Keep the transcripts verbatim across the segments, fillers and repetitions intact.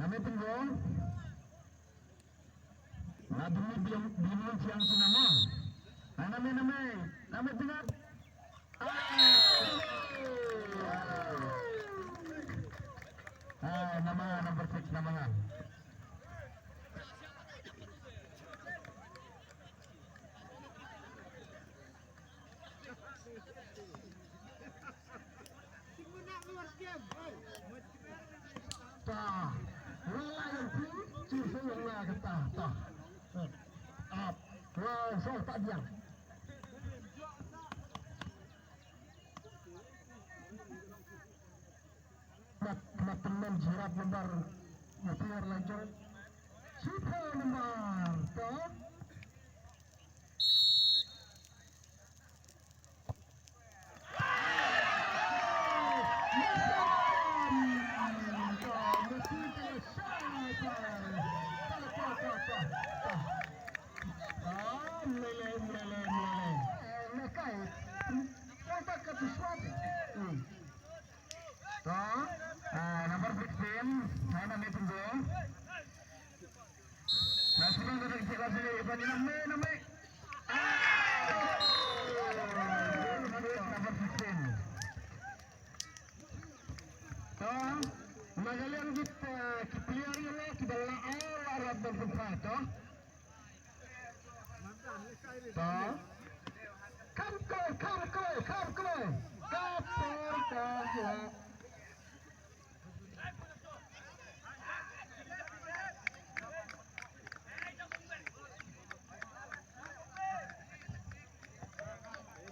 Name tunggu. Na demi biang biang siang sinama. Name name name tengah. Ah, nama number six nama. Ta, wala yang pun, ci su yang na kata, ta. Ap, wa so ta diang. Mat, mat teman jirat lembar, mutiar lajong. Siapa lembar, ta? To, ah, number sixteen, hai na me tunggu. Na sini na sini sini iban ni na me na me. Ah, number sixteen. To, na ka liang kita ki player ïa la ki ba la ai la rap ban pynphai to. To. Kam khlem, kam khlem, kam khlem. Ka por ka la.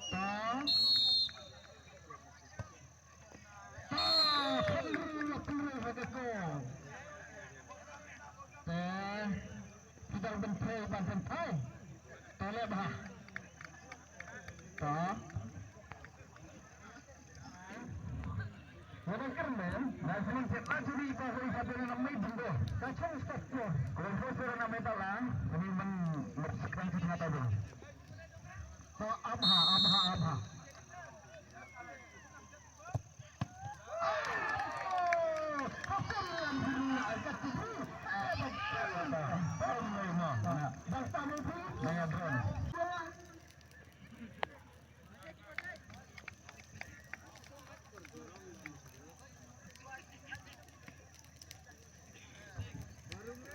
To. Ah, pynrung la pynrung ha ka kong. Te, ki dang pynphai, ban pynphai. Te leh bha. To. Wan kyrmen, na sien phet la juri ka hoi ka dona na mai bingo. Ka chong stop ko. Ko ko sura na mai ta la, ni man mat sekrang sura ta dona. To, abha, abha, abha.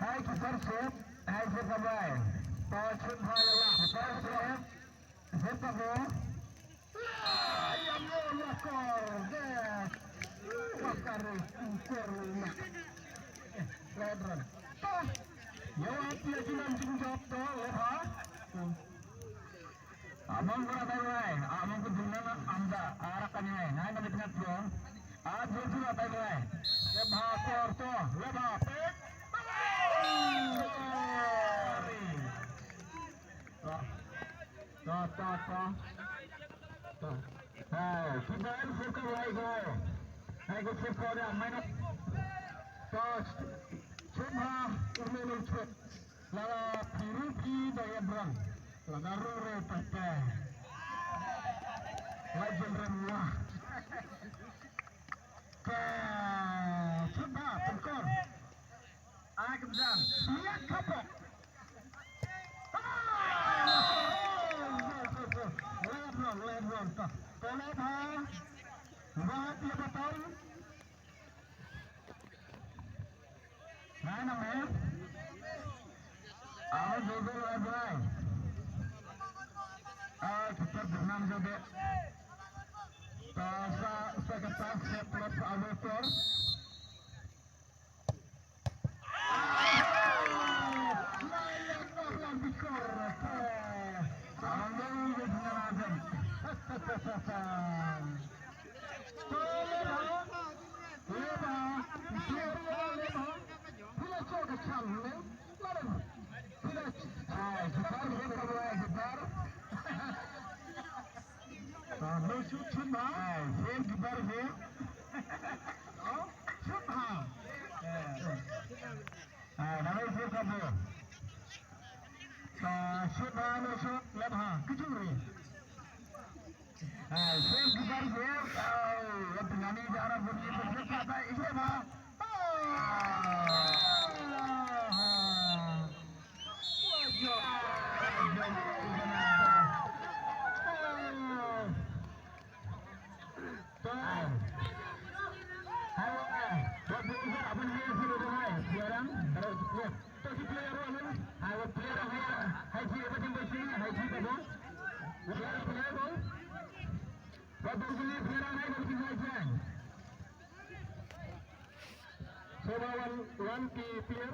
Hai ki sar sep, hai sep ka bai. To chun hai la. Sar sep, sep ka bo. La, ya mo la kor, de. Wa kare, kor na. Ledron. To. Ya wa ti ya jinan jing jop to, ya ha. Among ko na bai bai, among ko dunan amda, arak kami hai, hai na mitngat yo. Ajo jula bai bai. Lebha kor to, lebha pek. To, to, to, to. To. Hai, kita sirka lai go. Hai go sirka da, mana. To, coba, ini lucu. Lada phi ruh phi da ïa brang. Lada ruh ruh phi te. La jin rem wah. Te chut ba pynkur. Ai kynjang. Ïa ka pok. Ah! Leh brang, leh brang ta. Te leh ba. Ba ïa ba tong. Nai na me. Aw, jodo la dai. Aw, kita bernam jodo. Ta sa, sa kata, sa plot, sa aw, kor. Aw, la ya, kor, la bikor. Aw, jodo la dai. Leba, leba, leba. Phi la chok ka cham ne. Leba. Phi la, ai, jepar, jepar, jepar. Ah, no shoot chun ba. Ai, jepar, jepar. Oh, chun ba. Ai, na shoot ka bo. Ah, shoot ba, no shoot, leba. Kujuri. Hai, save keeper, save. Oh, lep ngani jara bunyi tu save kata, ije ba. Oh. Soba wan, wan ki player.